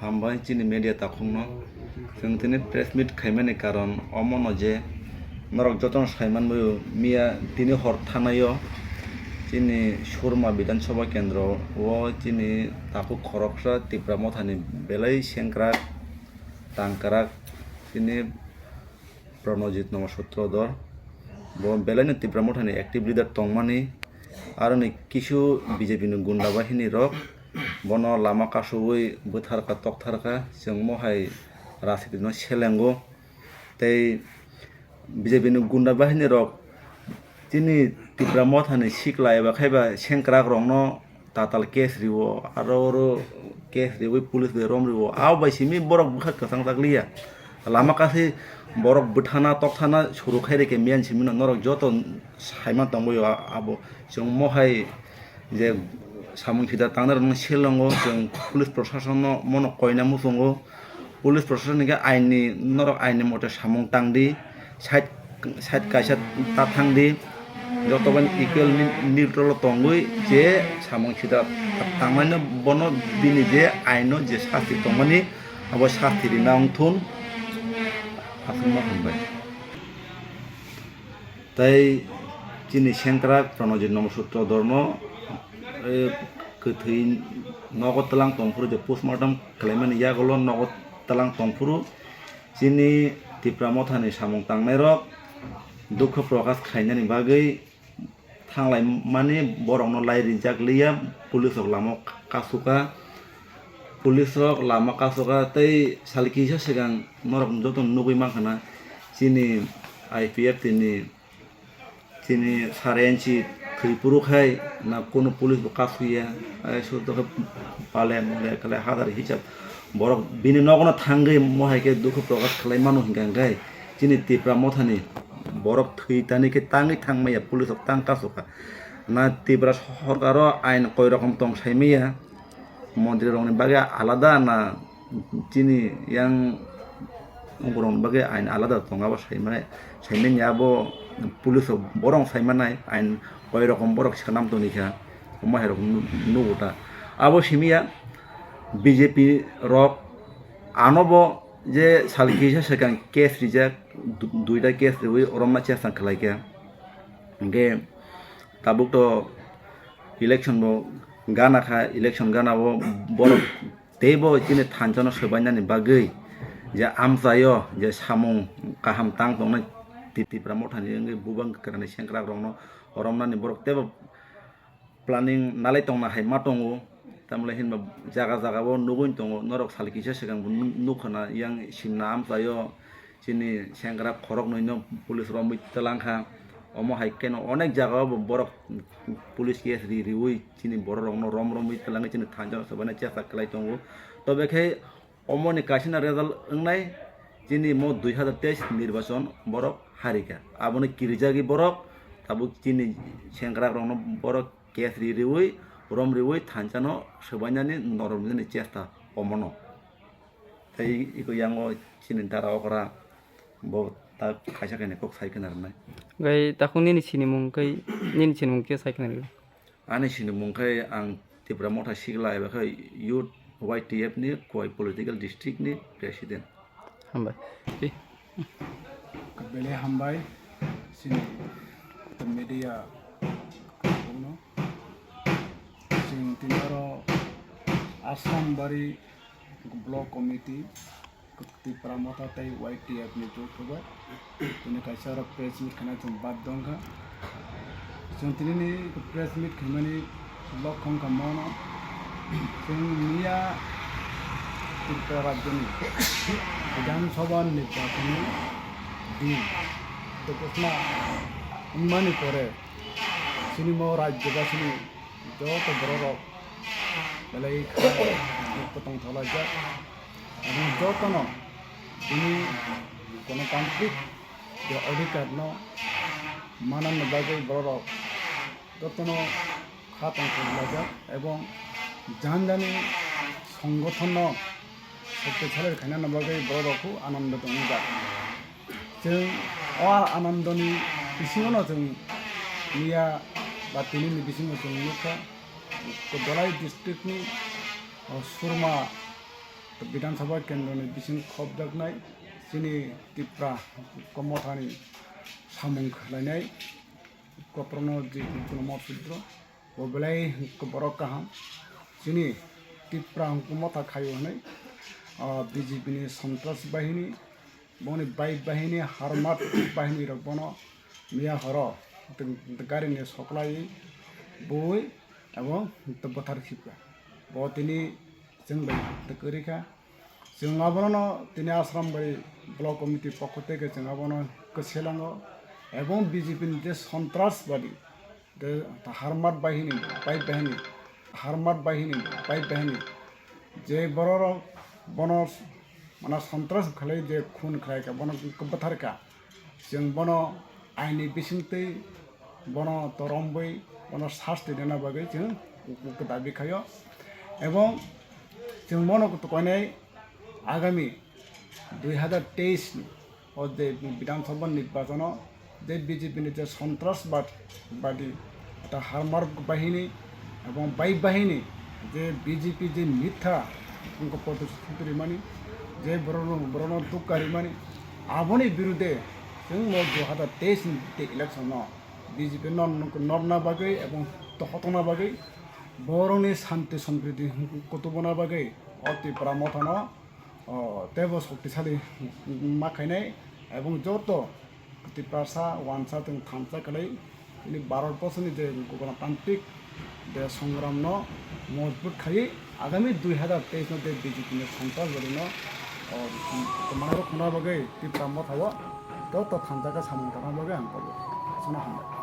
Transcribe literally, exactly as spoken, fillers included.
Hambai chini media takhukno. Chwng tini press meet khaimani karon omono je norok jotono saimanbaio, miya tini hor thanaio chini Surma Bidhan Sabha Kendro o chini takhuk khoroksa Tipra Mothani belai sengkrak tangkrak chini Pranojit Nomo Sutrodhor. Bo belaino Tipra Mothani active leader tongmani, aroni kisu B J P ni gunda bahini rok bono lama kasugwi bwtharka toktharka, chwng mohai rajniti no selengo. Tei B J P ni gunda bahini rok chini Tipra Mothani sikla eba khaiba sengkrak rokno tatal case riwo, aro oro case riwi police bai rom riwo. Abo bai simi borok bwkha kwchang jak liya. Lama kasi borok bwthana tokthana suru khai rikhe miyan simi no norok joto saima tongbaio a-, abo. Chwng mohai je samung sida tangnai rokno selongo, chwng police proshasonno mono koina muchungo. Police proshasoni khe aini, norok aini mote samung tangdi, side, side kaisa ta thangdi, joto bai equal ni-, neutral o tongwi je samung sida tangnaino bono bini je aino je sasti tongmani abo sasti rina wngthun. Aswkno hambai. Tei chini sengkrak Pranojit Nomo Sutrodhorno, eh, kwthwi nogo twlang tongphuru je postmortem khlaimani yagulo nogo twlang tongphuru chini Tipra Mothani samung tangnairok dukhu prokash khainani bagwi thanglaimani borokno lai rijak liya, police rok lama kasukha, police rok lama kasukha tei sal kisa swkang norok joto nugwi mankha na chini I P F T ni Chini sare enchi thwi phuru khai na kunu police bo kasui ya, ai sudo khe pale mole kale hazar hisab borok bini nogo no thangwi mohai khe dukhu prokash khlai mano hinkha hinkhe chini Tipra Mothani borok thwi tani khe tangwi thangmaya police rok tang kasukha na Tipra sorkaro ain koi rokom tong saimaya. Montri rokni bagwi alada na chini yang ungkurokni bagwi ain alada tongo, abo saimani, saimani abo police rok borok saimanai ain koi rokom borok swnam tongwi kha, omo hai rok nu-, nugo ta. Abo simi ya B J P rok ano bo je sal kisa swkang case rijak, du-, duita case riwi romna chesang khlai kha. Hingke tabuk to election bo gana kha, election gana o borok teibo chini thansa no swbainani bagwi je amchaio je samung kaham tang tongnai Ti-, Tipra Mothani wngwi bubang kwrani sengkrak rokno romnani borok teibo planning nalai tongna hai ma tongo, tamle hinba jaga jaga o nugwi tongo, norok sal kisa swkang bo nuk-, nukha na yang simna amchaio. Chini sengkrak khoroknwi no police romwi twlang kha. Omo hai kheno onek jaga o bo borok police case ri riwi chini borok rokno rom romwi twlangwi chini thansa no swbaina chesta khlai tongo. Tobe khe omo ni kaisa no result wngnai chini mo dui hazar teis nirbachon borok harikha. Aboni kirijagwi borok tabuk chini sengkrak rokno borok case ri riwi rom riwi thansa no swbainani norok nini chesta omo no. Tei iko yango chini dara okra bo ta kaisa kainwi kok sai khna rwnai. Gai takhuk nini sinimung kai nini sinimung khe sai khna rw. Ani sinimung khai ang Tipra Motha Sikla eba khai Youth Y T F ni Khowai Political District ni President. Hambai. Tei. Belai hambai chini media no. Chwng tini oro Asrambari Block Committee, Tipra Motha tei Y T F ni jothubai. Tini kaisa oro press meet khana chwng bad dongkha. Chwng tini ni press meet khaimani lokhong kha mono. Chwng miya Tripura rajyoni Bidhan Sabha nirbachon ni din. Tei kusma wngmani pore chini mo rajyobasini joto bororok belai kha dukhu tongthok laijak. Aboni jotono bini gonotantrik je odhikarno mananni bagwi bororok jotono kha tongthok laijak ebong jani jani songothonno shoktisali khainani bagwi bororok kho anando tongjak. Chwng o anandoni bisingono chwng miya ba tinini bisingo chwng nukha, Dolai district ni, o, Surma Bidhan Sabha kendroni bising khobjaknai chini Tipra Mothani samung khlainai Koprono Ji Kuno Mothudro, bo belai borok kaham. Chini Tipra Motha khaio hwnwi, ah, B J P ni Sontras Bahini, boni bai bahini, Harmat Bahini rok bono miya horo gari ni soklai bui abo bwthar khipya. Bo tini chwng bai kwrwi kha. Chwng abono tini Asrambari Block Committee pokho theke chwng abono kwselango, ebong B J P ni je Sontras Badi, je Harmat Bahini, bai bahini, Harmat Bahini, bai bahini, je bororok bono, mana, Sontras khlai je khun khlai kha, bono bwthar kha, chwng bono aini bisingtwi bono torom bui, bono sasti rwna bagwi chwng dabi khaio. Ebong chwng bono koinai agami dui hazar teis ni o je Bidhan Sabha nirbachon o je B J P ni je Sontras Bad-, Badi ta Harmat Bahini ebong bai bahini je B J P je mitha wngkha protest rimani, je borokno, borokno dukha rimani, aboni birude chwng mo dui hazar teis ni election no B J P no norna bagwi ebong tohotongna bagwi borokni santi sampriti kutubuna bagwi o Tipra Mothano, o, teibo shoktisali ma khainai ebong joto Tiprasa wansa tong thansa khlai ini Bharat borsoni je Ganatantrik de songram no mojbut khai agami dui hazar teis no de B J P ni Sontras Badi no, o, manarok khna bagwi Tipra Motha o joto thansa khe samung tangna bagwi ang kobo. Aswkno hambai.